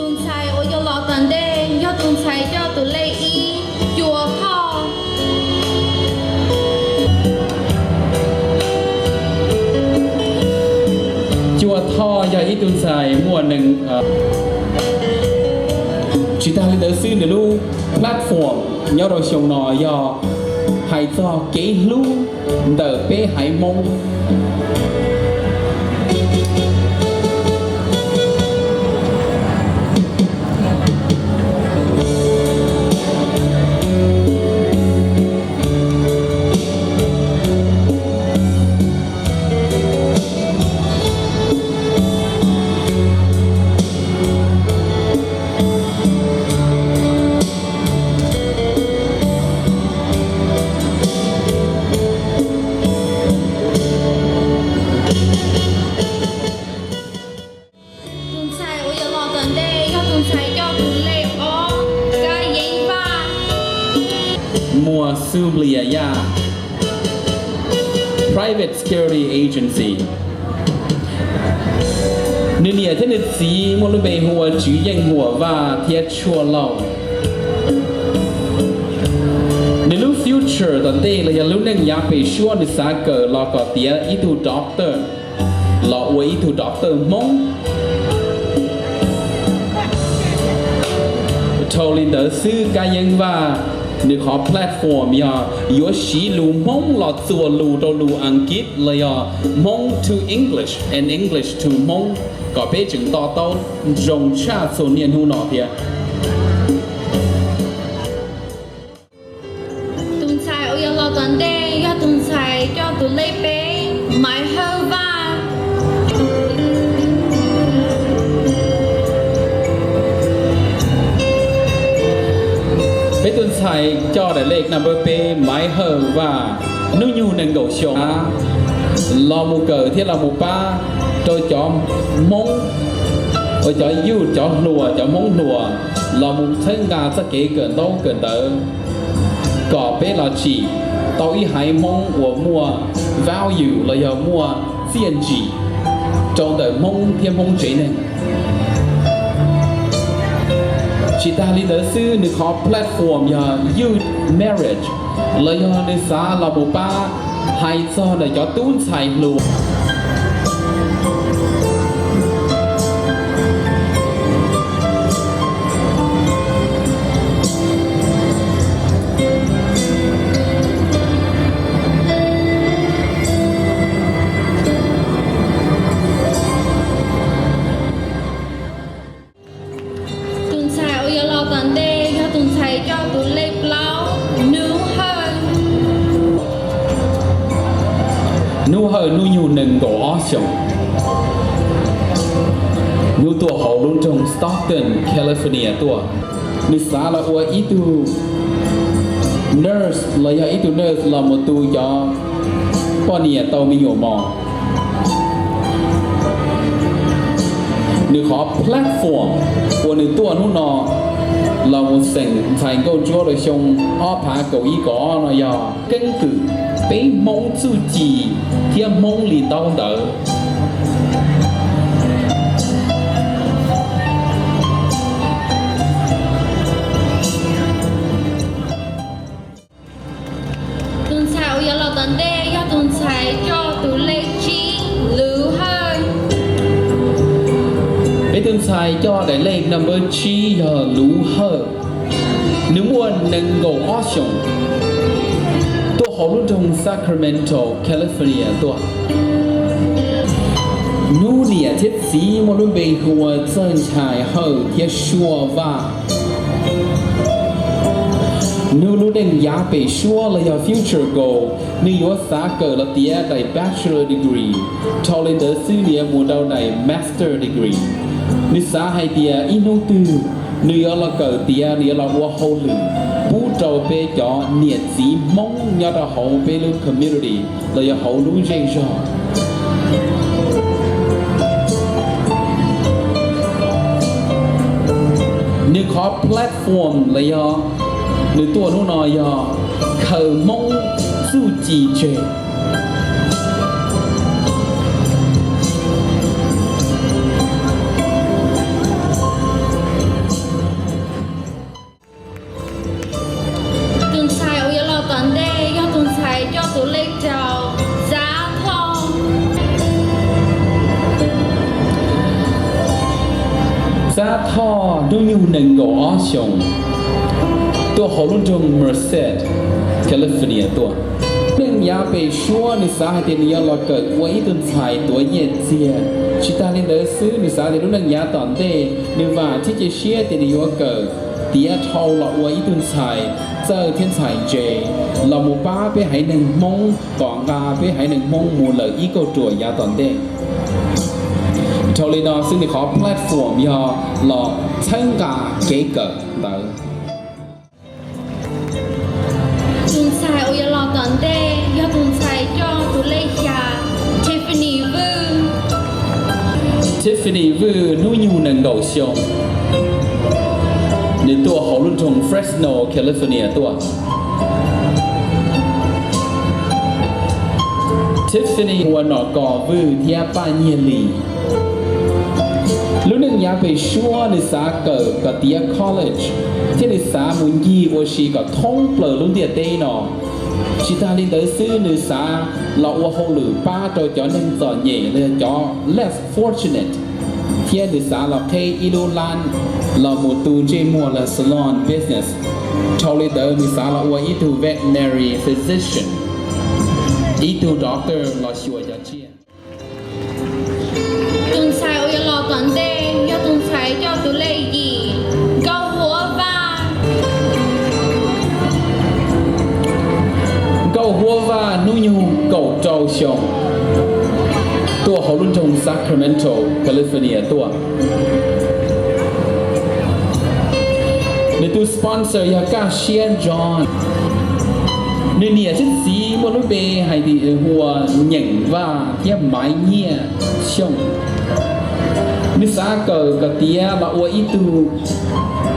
Tus ntxhais uas yuav los tom ntej yog tus ntxhais coj tus lej ib, Cua Thoj. Cua Thoj yog ib tug ntxhais muaj neeg, tsis tag li ntawd xwb, nws lub platform nyob rau xyoo no yog hais txog kev hlub ntawm peb haiv Hmoob. Tus ntxhais uas yuav los tom ntej yog tus ntxhais coj tus lej ob, Kab Yeeb Vaj, muaj xub nplis yaj Private Security Agency. Nws niam thiab nws txiv muaj lub npe hu ua Tswv Yeej Huam Vaj thiab Tshuaj Lauj. Nws lub future tom ntej los yog lub neej yav pem suab nws xav kawm los kom tiav ib tug doctor, los ua ib tug doctor Hmoob. Dhau li ntawd xwb, Kab Yeeb Vaj nws qhov platform yog yuav siv lus Hmoob los txuas lus rau lus Askiv los yog Hmoob to English and English to Hmoob kom peb tseem to taub zoo tshaj txhua niaj hnub no thiab. Tus ntxhais uas yuav los tom ntej yog tus ntxhais coj tus lej peb, Maiv Hawj Vaj. Peb tus ntxhais coj daim lej number peb, Maiv Hawj Vaj, hnub nyoog nees nkaum xyoo, los mus kawm thiab los mus pab rau cov Hmoob, cov yug, cov hluas, cov Hmoob hluas los mus txhawb nqa txoj kev kawm ntaub kawm ntawv kom peb los tsim tau ib haiv Hmoob uas muaj value los yog muaj txiaj ntsim rau ntawm Hmoob thiab Hmoob tsev neeg. Tsis tas li ntawd xwb, nws qhov platform yog youth marriage los yog nws xav los mus pab hais txog ntawm cov tub ntxhais hluas. Tus ntxhais uas yuav los tom ntej yog tus ntxhais coj tus lej plaub, Nub Hawj. Nub Hawj hnub nyoog nees nkaum ob xyoos. Nub tuaj hauv lub nroog Stockton, California tuaj. Nws xav los ua ib tug nurse los yog ib tug nurse los mus tu cov poj niam tau me nyuam mos. Nws qhov platform uas nws tuaj hnub no los mus xeem ntxhais nkauj ntsuab rau xyoo ob phav kaum ib kaum ob no yog keeb kwm peb Hmoob txuj ci thiab Hmoob li ntaub ntawv. Tus ntxhais uas yuav los tom ntej yog tus ntxhais coj tus lej tsib, Luv Hawj. Peb tus ntxhais coj daim lej number tsib yog Luv Hawj. Nws muaj nees nkaum ob xyoos, tuaj hauv lub nroog Sacramento, California tuaj. Nub niam thiab txiv muaj lub npe hu ua Txawj Nchai Hawj thiab Suaj Vaj. Nub lub neej yav pem suab los yog future goal, nws yuav xav kawm los tiav daim bachelor degree, dhau li ntawd xwb nws yuav mus rau daim master degree. Nws xav hais tias ib hnub twg nws yuav los kawm tiav, nws yuav los ua hauj lwm pub rau peb cov niam txiv Hmoob nyob rau hauv peb lub community los yog hauv lub zej zog. Nws qhov platform los yog nws tuaj hnub no yog khaws Hmoob txuj ci tseg. Xab Thoj hnub nyoog nees nkaum ob xyoos, tuaj hauv lub nroog Merced, California tuaj. Neej yav pem suab nws xav hais tias nws yuav los kawm ua ib tug ntxhais tuav nyiaj txiag. Tsis tas li ntawd xwb, nws xav tias lub neej yav tom ntej nws vam thiab cia siab tias nws yuav kawm tiav dhau los ua ib tug ntxhais txawj thiab ntxhais ntse los mus pab peb haiv neeg Hmoob kom nqa peb haiv neeg Hmoob mus lawm ib kauj ruam yav tom ntej. Dhau li no xwb, nws qhov platform yog los txhawb nqa kev kawm ntawd. Tus ntxhais uas yuav los tom ntej yog tus ntxhais coj tus lej xya, Tiffany Vwj. Tiffany Vwj hnub nyoog nees nkaum xyoo, nws tuaj hauv lub nroog Fresno, California tuaj. Tiffany ua nom kos Vwj thiab Paj Nyiag Lis. Lub neej yav pem suab nws xav kawm kom tiav college thiab nws xav mus ncig ua si kom thoob plaws lub ntiaj teb no. Tsis tas li ntawd xwb, nws xav los ua hauj lwm pab rau cov neeg txom nyem los yog cov less fortunate, thiab nws xav los qheb ib lub lab los mus tu ntsej muag los salon business. Dhau li ntawd nws xav los ua ib tug veterinary physician, ib tug doctor los xyuas cov tsiaj. Tus ntxhais uas yuav los tom ntej yog tus ntxhais coj tus lej yim, Nkauj Huab Vaj. Nkauj Huab Vaj hnub nyoog kaum rau xyoo, tuaj hauv lub nroog Sacramento, California tuaj. Nws tus sponsor yog Kaj Siab John. Nws niam thiab txiv muaj lub npe hais tias hu ua Nyeem Vaj thiab Maiv Nyiaj Xyooj. Nws xav kawm kom tiav los ua ib tug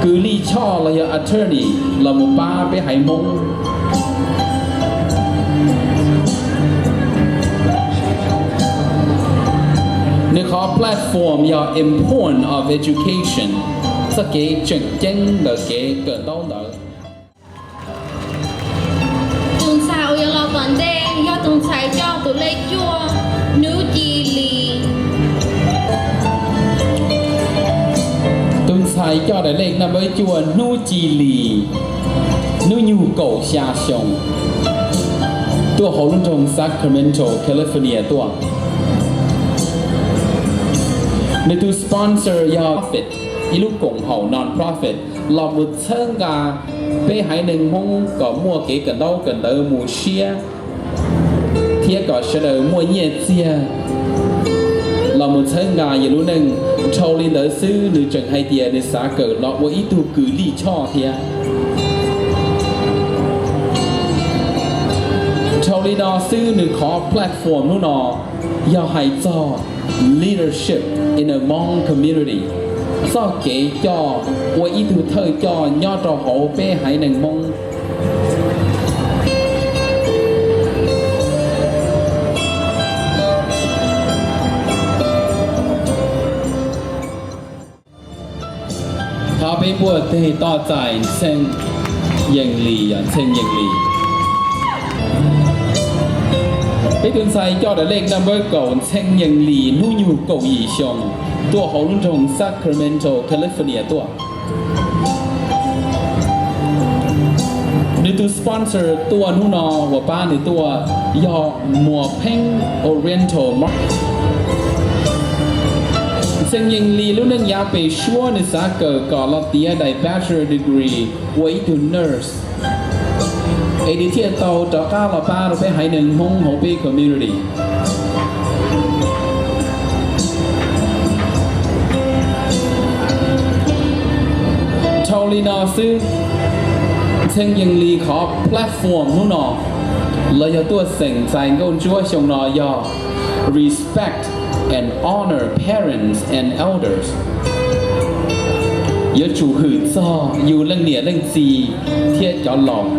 kws lij choj los yog attorney los mus pab peb haiv Hmoob. Nws qhov platform yog important of education, txoj kev tseem ceeb ntawm kev kawm ntaub ntawv. Tus ntxhais uas yuav los tom ntej yog tus ntxhais coj tus lej cuaj, Hnub Ci Lis. Tus ntxhais coj daim lej naj npawb cuaj, Hnub Ci Lis, hnub nyoog kaum xya xyoo, tuaj hauv lub nroog Sacramento, California tuaj. Nws tus sponsor yog profit, ib lub koom haum non-profit los mus txhawb nqa peb haiv neeg Hmoob kom muaj kev kawm ntaub kawm ntawv mus siab thiab kom sawv daws muaj nyiaj txiag los mus txhawb nqa yus lub neej. Dhau li ntawd xwb, nws tseem hais tias nws xav kawm los ua ib tug kws lij choj thiab. Dhau li no xwb, nws qhov platform hnub no yog hais txog leadership in a Hmong community, txoj kev coj ua ib tug thawj coj nyob rau hauv peb haiv neeg Hmoob. Thov peb npuaj teg toj txais Ntxhee Yees Lis, Ntxhee Yees Lis. Peb tus ntxhais coj daim lej naj npawb kaum, Ntxhee Yees Lis, hnub nyoog kaum yim xyoo, tuaj hauv lub nroog Sacramento, California tuaj. Nws tus sponsor tuaj hnub no uas pab nws tuaj yog Muas Pheej Oriental Mar-, Ntxhee Yees Lis lub neej yav pem suab nws xav kawm kom los tiav daim bachelor degree ua ib tug nurse, es nws thiaj tau rov qab los pab rau peb haiv neeg Hmoob hauv peb community. Dhau li no xwb, Ntxhee Yees Lis qhov platform hnub no los yog tuaj xeem ntxais nkauj ntsuab xyoo no yog respect and honor parents and elders. Yuav tsum hwm txog yus leej niam leej txiv thiab cov laus.